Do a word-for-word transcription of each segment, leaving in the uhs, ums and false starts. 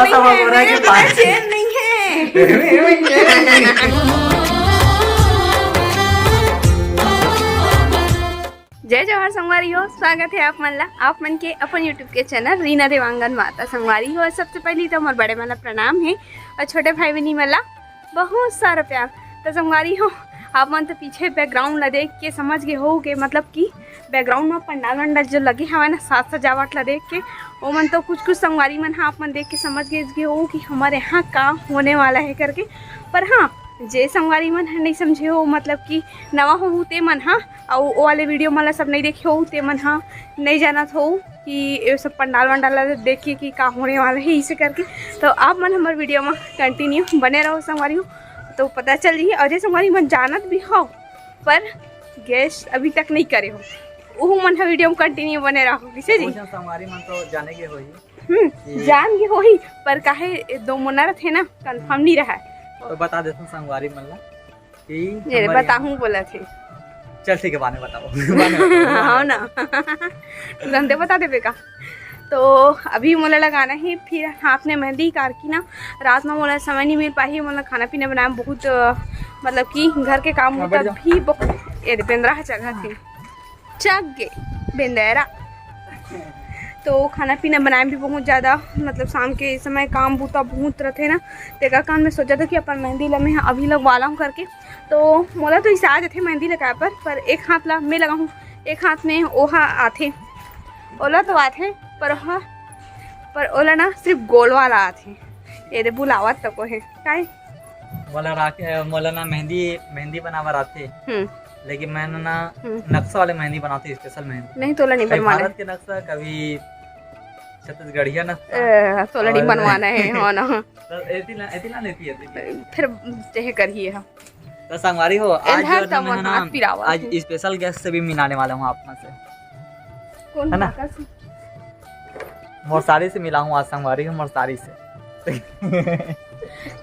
ऐसा बोल रहा है कि मेरे बिना पाँच चैन नहीं है। जय जोहार संगवारी हो, स्वागत है आप मन ला, आप मन के अपन YouTube के चैनल रीना देवांगन माता। संगवारी हो, सबसे पहली तो मोर बड़े मन ला प्रणाम है और छोटे भाई बहनी मन ला बहुत सारा प्यार। तो संगवारी हो, आप मन तो पीछे बैकग्राउंड ला देख के समझ गए हो के, मतलब कि बैकग्राउंड में पंडाल वंडाल जो लगे हवे ना, साज सजावट ला देख के, ओमन तो कुछ कुछ संगवारी मन ह आप मन देख के समझ गए हो कि हमारे यहाँ का होने वाला है करके। पर हाँ, जे संगवारी मन ह नहीं समझे हो, मतलब कि नवा हो ते मन ह, अउ ओ वाले वीडियो मन ला सब नहीं देखे हो ते मन ह नहीं जानत हो कि ये सब पंडाल वंडाल ला देख के कि का होने वाला है इसे करके। तो आप मन हमर वीडियो में कंटिन्यू बने रहो संगवारी हो, तो पता चल जाही। और जे संगवारी मन जानत भी हो पर गेस अभी तक नहीं करे हो, उहू मन ह वीडियो में कंटिन्यू बने रहो, किसे जी? बहुत झन संगवारी मन तो जाने के होही। हम्म, कि जान के होही, पर काहे दो मोना रथे ना, कंफर्म नहीं रहा है। तो बता देथन संगवारी मन ला कि ये रे, संगवारी बताहूँ बोला थे। चल ठीक है, बाद में बताओ। बाद में बताओ। हाँ ना। तुरंते बता देबे का? तो अभी मोला लगाना है फिर हाथ में मेहंदी, कारकी ना रात में मोला समय नहीं मिल पाही, मोला खाना पीना बनाए में बहुत, अ, मतलब कि घर के काम हाँ, होता बढ़िया। भी बहुत, ये दे, बेंदरा है जगह थी। चक गे बेंदेरा। तो खाना पीना बनाए में भी बहुत ज़्यादा, मतलब शाम के समय काम बूता बहुत रहते ना, तेकर कारण मैं सोचा था कि अपन मेहंदी ला मैं अभी लगवा लाऊँ करके। तो मोला तो इसे आ जाथे मेहंदी लगाए पर, पर एक हाथ ला मैं लगाहूँ, एक हाथ में ओहा आथे, ओला तो आथे, पर ओहा, पर ओला ना सिर्फ गोल वाला आथे। ये दे बुलावत तको है, काहे? मोला राखे, मोला ना मेहंदी, मेहंदी बनावर आथे, हम्म। लेकिन मैं ना हम्म। नक्शा वाले मेहंदी बनाते, स्पेशल मेहंदी। नहीं, तोला नहीं कभी बनवाना भारत है। के नक्शा, कभी छत्तीसगढ़िया नक्शा। ए, तोला नहीं और बनवाना है, हो ना। तो ऐसी ना, ऐसी ना लेती है, ऐसी। फिर यह करिए हम। तो संगवारी हो, आज एल्हर जो है ना, तब मैं ना हाथ पिरावत आज हूँ। स्पेशल गेस्ट से भी मिलाने वाला हूँ आप में से। कौन है ना? काका से? मोर सारी से मिला हूँ आज संगवारी हो, मोर सारी से।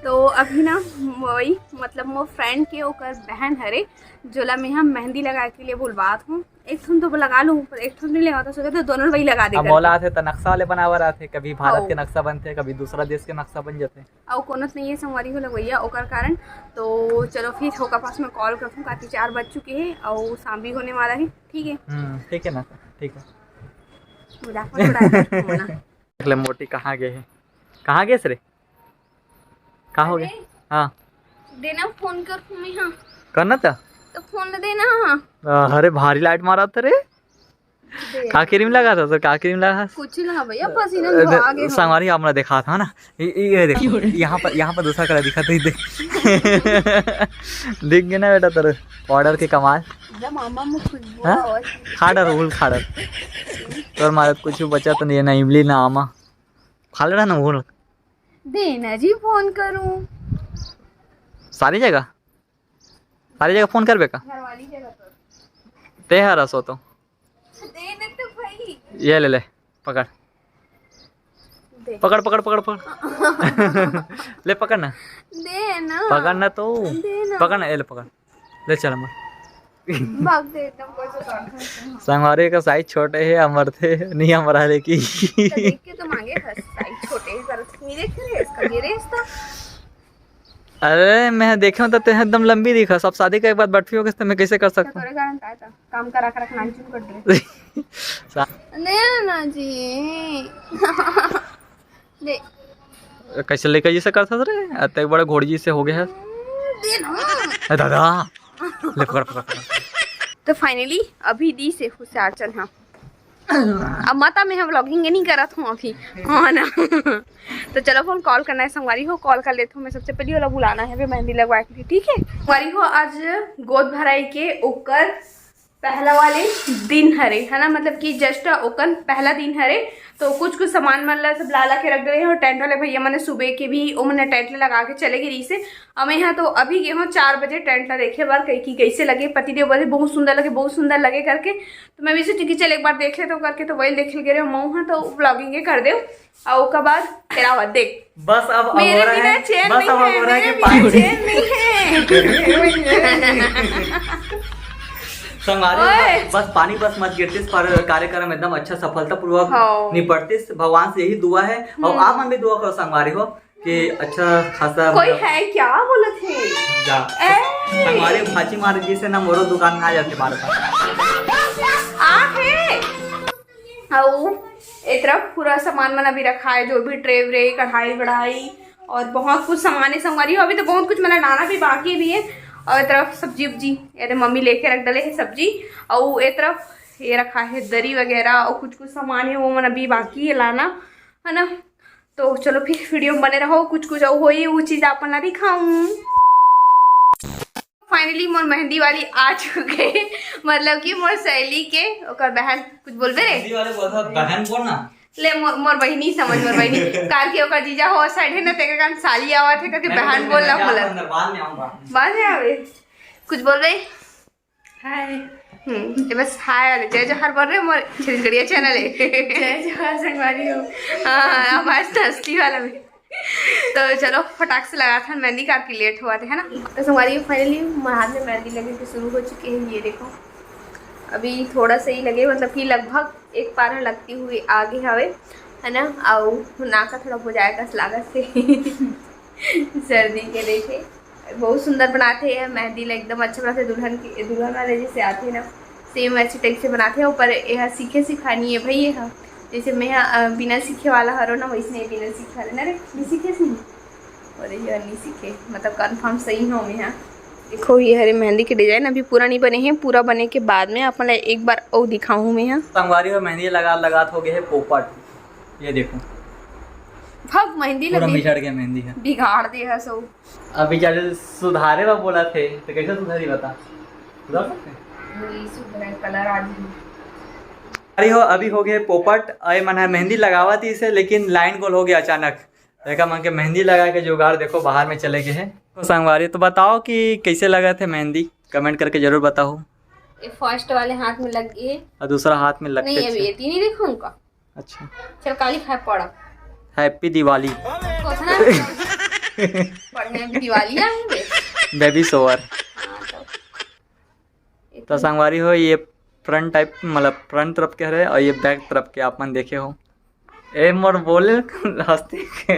तो अभी ना वही, मतलब मोर फ्रेंड के ओकर बहन हरे, जोला में हम मेहंदी लगाए के लिए बुलवात हूँ। एक ठन तो लगा लूँ, पर एक ठन नहीं लगा, तो सोचा तो दोनों वही लगा दे अब करके। मोला आथे त नक्शा वाले बनावर आथे, कभी भारत हाँ। के नक्शा बनथे, कभी दूसरा देश के नक्शा बन जाथे। अउ कोनो नहीं है संगवारी हो लगवैया, ओकर कारण। तो चलो फिर ओकर पास में कॉल करथूँ, काती चार बज चुके हैं और शाम भी होने वाला है। ठीक है। हम्म, ठीक है ना, ठीक है। मजाक में थोड़ा है, हो ना। देख ले मोटी कहाँ गए है, कहाँ गए रे? का हो गया? अरे, हाँ। देना फोन कर मैं, हाँ। करना था? तो फोन ल देना, हाँ। अ, अरे भारी लाइट मारा था रे। दे। का क्रीम लगा था सर? का क्रीम लगा था? कुछ ना भैया, पसीना अ, आ गया। संगवारी हमरा देखा था ना, ये, ये, ये देखो, यहाँ पर, यहाँ पर दूसरा कलर दिखा था, ये देख। दिख गया ना बेटा तेरे पाउडर के कमाल। जब मामा में खुशबू हाँ? आवाज। खाडर, उल खाडर। तोर मारे कुछ बचा तो नहीं है, ना इमली ना आमा। खा ले रहा ना वो। देना जी, फोन करूं। सारी जगह, सारी जगह फोन करबे का? घरवाली जगह तो। ते हर असो तो। देना तो भाई। ये ले ले, पकड़। दे। पकड़, पकड़, पकड़, पकड़। ले पकड़ ना। देना। पकड़ ना तो। देना। पकड़ ना, ये ले पकड़। ले चल अमर। भाग दे, एकदम कोई से बात नहीं। संगवारी का साइज छोटे है, अमर थे, नहीं अमर है लेकिन। तो देख के तो मांगे था, साइज छोटे है, जरा नहीं देख रहे इसका, ये रे इसका। अरे मैं देखे हूँ तो ते एकदम लंबी दिखा, सब शादी के बाद बटफी हो गए तो मैं कैसे कर सकता हूँ? तोरे कारण का था, काम करा करा के नानचुन कर दे। सा- नहीं ना जी। दे। कैसे लेकर जिसे कर सकते रे? अतः एक बड़ा घोड़ी जी से हो गया है। दे ना। ए दादा। ले पकड़, पकड़, पकड़। तो फाइनली अभी दी से हुशियार चल, हाँ। अब माता में हम व्लॉगिंग नहीं करत हूँ अभी, हाँ ना। तो चलो फोन कॉल करना है संगवारी हो, कॉल कर लेता हूँ मैं। सबसे पहले वाला बुलाना है, वे मेहंदी लगवा के लिए, ठीक है संगवारी हो। आज गोद भराई के ओकर पहला वाले दिन हरे, है ना, मतलब कि जस्ट ओकर पहला दिन हरे। तो कुछ कुछ सामान मन ला सब ला ला के रख दे और टेंट वाले भैया मने सुबह के भी ओ मने टेंट लगा के चले गए रही से। अब मैं यहाँ तो अभी गए हूँ चार बजे टेंट ला देखे बार कहीं की कैसे लगे, पति देव बोले बहुत सुंदर लगे, बहुत सुंदर लगे करके। तो मैं भी सोची कि चल एक बार देख ले तो करके, तो वही देख ले गए रहे मऊ हाँ, तो व्लॉगिंग कर दे। और ओकर बाद फिर आवा देख। बस अब मेरे अगोरा बिना है, चैन बस नहीं अब है, अगोरा मेरे के बिना पाँच चैन नहीं है। संगवारी हो, ओए! बस पानी बस मत गिरतिस, पर कार्यक्रम एकदम अच्छा सफलतापूर्वक हाँ। निपटतिस। भगवान से यही दुआ है, और हम्म। आप मन भी दुआ करो संगवारी हो कि अच्छा खासा कोई मतलब है क्या बोलत हे? जा। ए! संगवारी भाची मार जी से ना मोरो दुकान में आ जाते बार बार। आ है। अउ ए तरफ पूरा सामान मन अभी रखा है, जो भी ट्रे व्रे, कढ़ाई वढ़ाई और बहुत कुछ सामान है संगवारी हो। अभी तो बहुत कुछ मतलब लाना भी बाकी भी है। और ए तरफ सब्जी उब्जी, ये दे मम्मी लेके रख डले है सब्जी। और ए तरफ ये रखा है दरी वगैरह और कुछ कुछ सामान है, वो मन अभी बाकी है लाना, है ना। तो चलो फिर वीडियो में बने रहो, कुछ कुछ और होई वो चीज़ आप मन ला दिखाऊं। फाइनली मोर मेहंदी वाली आ चुके, मतलब कि मोर सहेली के ओकर बहन। कुछ बोलबे रे? मेहंदी वाले बोलता बहन बोल ना। ले मोर, मोर बहिनी समझ, मोर बहिनी। कार के ओकर जीजा हो साइड है ना, तेकर कारण साली आवत है करके बहन बोल ना बोलत। बाद में आऊंगा। बाद में आवे। कुछ बोलबे? हाय। हम्म, ये बस हाय वाले जय जोहार बोल रहे हो, मोर छत्तीसगढ़िया चैनल है। जय जोहार संगवारी हो। हाँ, हाँ, अब आज तो असली वाला में। तो चलो फटाक से लगाथन मेहंदी, कार की लेट होवत है ना। तो संगवारी हो, फाइनली हाथ में मेहंदी लगे के शुरू हो चुके हैं। ये देखो, अभी थोड़ा सा ही लगे, मतलब कि लगभग एक पारा लगती हुई आगे हवे, है ना। अउ नाक ह थोड़ा बुझाए कस लागत से सर्दी के देखे। बहुत सुंदर बनाथे ये मेहंदी ला, एकदम अच्छा बनाथे। दुल्हन की, दुल्हन वाले जैसे आथे ना, सेम वैसे टाइप से बनाथे। ऊपर ये सीखे सिखानी है भाई, ये जैसे मैं ह, अ, बिना सीखे वाला हरो ना, वैसने बिना सीखे वाले ना रे, नहीं सीखे सी। और ये नहीं सीखे, मतलब कंफर्म सही हो मैं ह। देखो ये हरे मेहंदी के डिजाइन अभी पूरा नहीं बने हैं, पूरा बने के बाद में अपन ला एक बार और दिखाऊँ मैं ह। संगवारी हो मेहंदी लगा लगात हो गए है पोपट, ये देखो। भग मेहंदी पूरा लगी। मिचड़ गया मेहंदी है। बिगाड़ दे है सब। अब बेचारे सुधारे ला बोला थे, तो कैसे सुधारी बता? सुधार सकते हैं? नहीं सुधरे, कलर आ गई। अरे हो, अभी हो गए पोपट, अरे मन है मेहंदी लगावा थी इसे, लेकिन लाइन गोल हो गया अचानक। देखा मन के मेहंदी लगा के जुगाड़ देखो बाहर में चले गए हैं। तो संगवारी तो बताओ कि कैसे लगा थे मेहंदी, कमेंट करके जरूर बताओ। ये फर्स्ट वाले हाथ में लग गई। और दूसरा हाथ में लगते नहीं, अभी थे। ये तीन ही देखो उनका। अच्छा। चल काली खाए पड़ा। हैप्पी दिवाली। कोथना। पढ़ने में दिवाली आ गई। बेबी सोवर। हाँ, तो। तो संगवारी हो, ये फ्रंट टाइप, मतलब फ्रंट तरफ के हरे और ये बैक तरफ के आप मन देखे हो। ए मोर बोले हंसते के।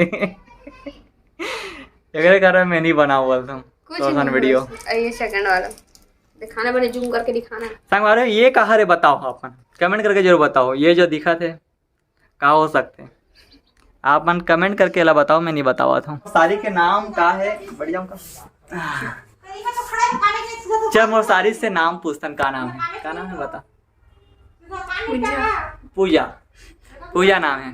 एकरे कारण मैं नहीं बनाओ बोलता हूँ। कुछ तो नहीं वीडियो। बस, ये सेकंड वाला दिखाना, बने जूम करके दिखाना है। संगवारी हो, ये कहाँ रे बताओ, आप मन कमेंट करके जरूर बताओ, ये जो दिखा थे का हो सकते हैं? आप मन कमेंट करके ला बताओ, मैं नहीं बतावा था। साड़ी के नाम का है? बढ़िया का। चल मोर साड़ी से नाम पूछतन, का नाम है? का नाम है बता। पूजा। पूजा। पूजा नाम है।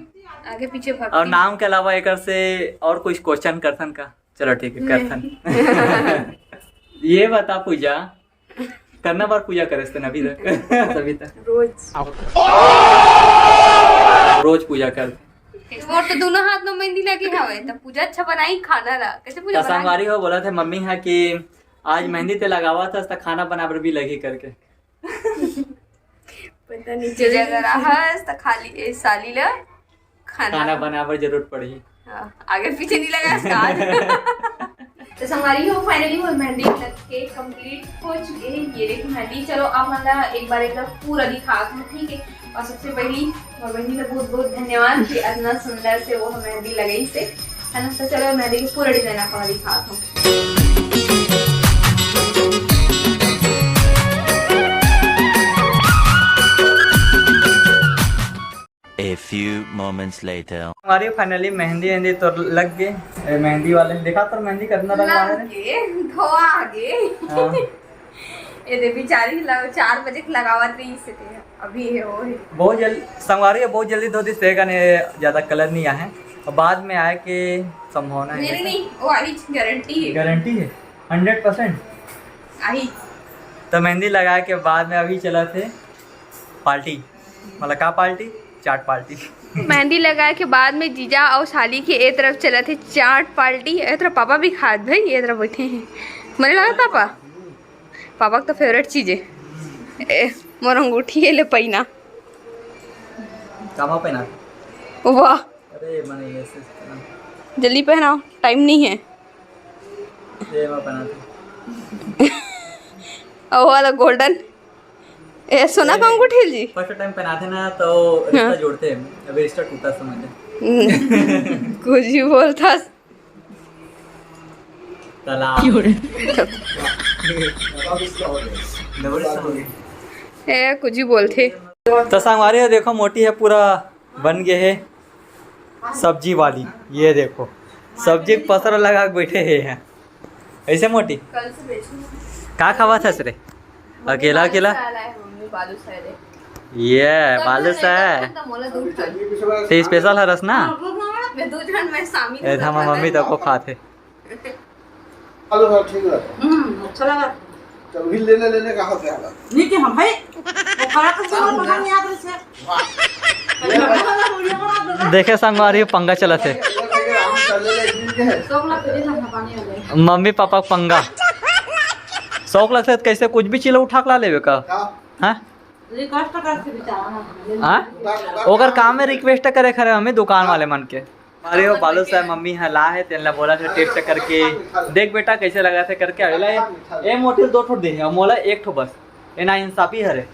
आगे पीछे भक्ति। और नाम के अलावा एकर से और कुछ क्वेश्चन करथन का? चलो ठीक है, नहीं। करथन। ये बता पूजा, कतना बार पूजा करे तेन अभी तक? सभी तक। रोज। रोज पूजा कर। मोर तो दोनों हाथ में मेहंदी लगे हवे, त पूजा अच्छा बनाई खाना ला। कैसे पूजा बनाई? संगवारी हो बोला थे मम्मी हा कि आज मेहंदी ते लगावा था, त खाना बनाबर भी लगी करके। पता नहीं चले। अगर आहस त खाली ए साली ला खाना। खाना बनाबर जरूरत पड़ही। हाँ, आगे पीछे नहीं लगा इसका आज। तो संगवारी हो, फाइनली मोर मेहंदी लग के कंप्लीट हो चुके हैं। ये देखो मेहंदी, चलो आप मन ला एक बार एकदम पूरा दिखा दूँ, ठीक है। और सबसे पहली मोर बहनी का बहुत बहुत धन्यवाद कि इतना सुंदर से वो मेहंदी लगाई से, है ना। तो चलो मेहंदी के पूरा डिजाइन आप मन ला दिखा दूँ। A few moments later। हमारी फाइनली मेहंदी वेहंदी तो लग गए। ए, मेहंदी वाले दिखा तो मेहंदी कितना रंग है। लग गए, धोआ गए। हाँ। ये दे बेचारी लग, चार बजे के लगावत रही से ते अभी है वो है। बहुत जल्दी संगवारी है, बहुत जल्दी धो दिस तेरे कने ज्यादा कलर नहीं आया है, और बाद में आए के संभावना है नहीं, ऐसा? नहीं, वो आई गारंटी है। गारंटी है हंड्रेड परसेंट। आई। तो मेहंदी लगाए के बाद में अभी चला थे पार्टी, मतलब का पार्टी? चाट पार्टी। मेहंदी लगाए के बाद में जीजा अउ साली के ए तरफ चलत हे चाट पार्टी। ए तरफ पापा भी खात भाई, ए तरफ बैठे हैं। मने लगा पापा, पापा का तो फेवरेट चीज है। ए, मोर अंगूठी है, ले पहना। कामा पहना? वाह। अरे मने ऐसे पहना। जल्दी पहनाओ, टाइम नहीं है। ये मैं पहना। और वाला गोल्डन। ए, सोना का अंगूठी जी। फर्स्ट टाइम पहनाथे ना, तो रिश्ता हाँ। जोड़थे। अभी रिश्ता टूटा, समझ ले। हम्म। कुछ भी बोलथस। तलाक। क्यों रे? डबल रिश्ता हो गया। ए, कुछ भी बोलथे। तो संगवारी हो, देखो, मोटी ह पूरा बन गे हे सब्जी वाली। ये देखो, सब्जी के पसरा लगा के बैठे हे हैं। ऐसे मोटी? कल से बेचूंगी। का खावत हस रे? अकेला, अकेला? ये बालूशाह है। तो स्पेशल हरस ना? मैं दो जन में शामिल ए, हूँ। मम्मी तको खात हे। हेलो, हाँ, ठीक है। हम्म, अच्छा लगा। तो भी लेने, लेने का हो गया। नहीं कि हम भाई, वो कड़ा तो सुबह पसंद नहीं आता। देखे संगवारी, पंगा चलत हे। मम्मी पापा के पंगा। शौक लगथे त कैसे कुछ भी चीज उठा के ला लेवे का? हाँ। हाँ? ओकर काम में रिक्वेस्ट करे खरे हमें दुकान वाले मन के। अरे वो बालूशाह मम्मी ह ला हे, तेन ला बोला थे टेस्ट करके देख बेटा कैसे लगा थे करके। अगला ए मोटी ल दो ठो दे हे, मोला एक ठो बस। ए ना इंसाफी हरे।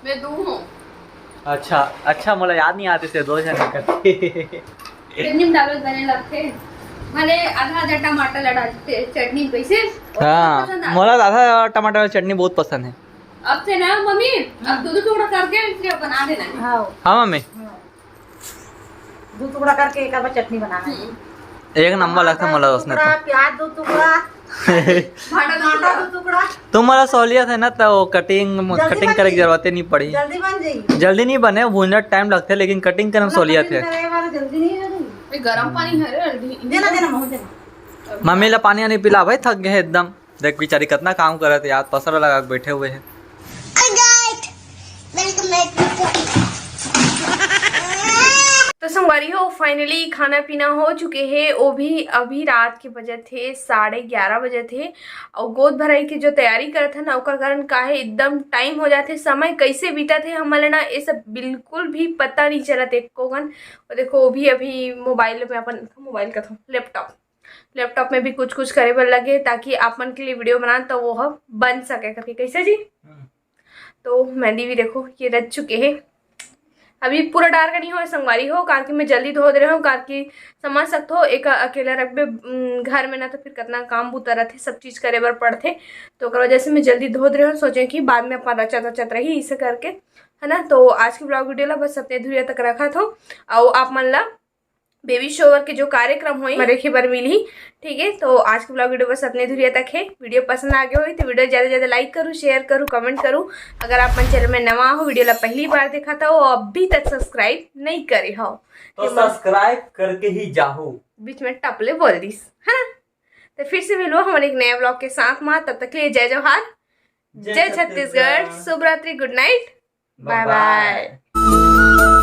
मैं दो हूँ। अच्छा, अच्छा, मोला याद नहीं आते से दो जन करके। चटनी में डालो, गले लगते। भले आधा आधा टमाटर ला डालते चटनी में, कैसे? हाँ, मोला आधा टमाटर वाली चटनी बहुत पसंद है। अब से ना मम्मी, अब दो दो टुकड़ा करके फिर बना देना है। हाँ। हाँ मम्मी। दो टुकड़ा करके एक बार चटनी बना देना। एक नंबर लगता मोला उसने तो। प्याज दो टुकड़ा। भाटा दो टुकड़ा। तुम मोला सहूलियत है ना, तो कटिंग, कटिंग करे की जरूरत ही नहीं पड़ी। जल्दी बन जाई। जल्दी नहीं बने, भूंजा टाइम लगते, लेकिन कटिंग करे में सहूलियत है। जल्दी नहीं है। गरम पानी है रे। देना, देना, मम्मी ला पानी आनी पिला भाई, थक गए एकदम। देख बेचारी कितना काम करत हे यार, पसरा लगा के बैठे हुए हैं। तो संगवारी हो, finally खाना पीना हो चुके हे। वो भी अभी रात के बजत हे साढ़े ग्यारह बजत हे। और गोद भराई के जो तैयारी करत हे ना, ओकर कारण का हे एकदम टाइम हो जाथे। समय कैसे बीतत हे हमन ला ना, ये सब बिल्कुल भी पता नहीं चलत एको कन। और देखो, वो भी अभी मोबाइल में, अपन मोबाइल का था, लैपटॉप लैपटॉप में भी कुछ कुछ करे बर लगे, ताकि आप मन के लिए वीडियो बनान तो वो ह बन सके करके। कैसे जी? तो मेहंदी भी देखो ये रच चुके हे। अभी पूरा डार्क नहीं हो संगवारी हो, कारकी मैं जल्दी धो दे रहे हूँ, कारकी समझ सकते हो एक अकेला रखबे घर में ना, तो फिर कितना काम बुता रहते, सब चीज करे बर पड़ते। तो ओकर वजह से मैं जल्दी धो दे रहे हूँ, सोचे कि बाद में अपन रचत रचत रही इसे करके, है ना। तो आज के ब्लॉग वीडियो ला बस अपने धुरिया तक रखा था। और आप मन ला बेबी शोवर के जो कार्यक्रम होई, देखे बर मिलही। ठीक है, तो आज के ब्लॉग वीडियो बस अपने धुरिया तक है। वीडियो पसंद आ गया हो तो वीडियो ज्यादा ज्यादा लाइक करू, शेयर करू, कमेंट करू। अगर आप मन चैनल में नवा हो, वीडियो ला पहली बार देखा था, वो अभी तक सब्सक्राइब नहीं करे हो, तो सब्सक्राइब करके ही जाहू। बीच में टपले बोल दिस, है ना? तो फिर से मिलो हमारे एक नया ब्लॉग के साथ में। तब तक के लिए जय जोहार, जय छत्तीसगढ़, शुभ रात्रि, गुड नाइट, बाय बाय।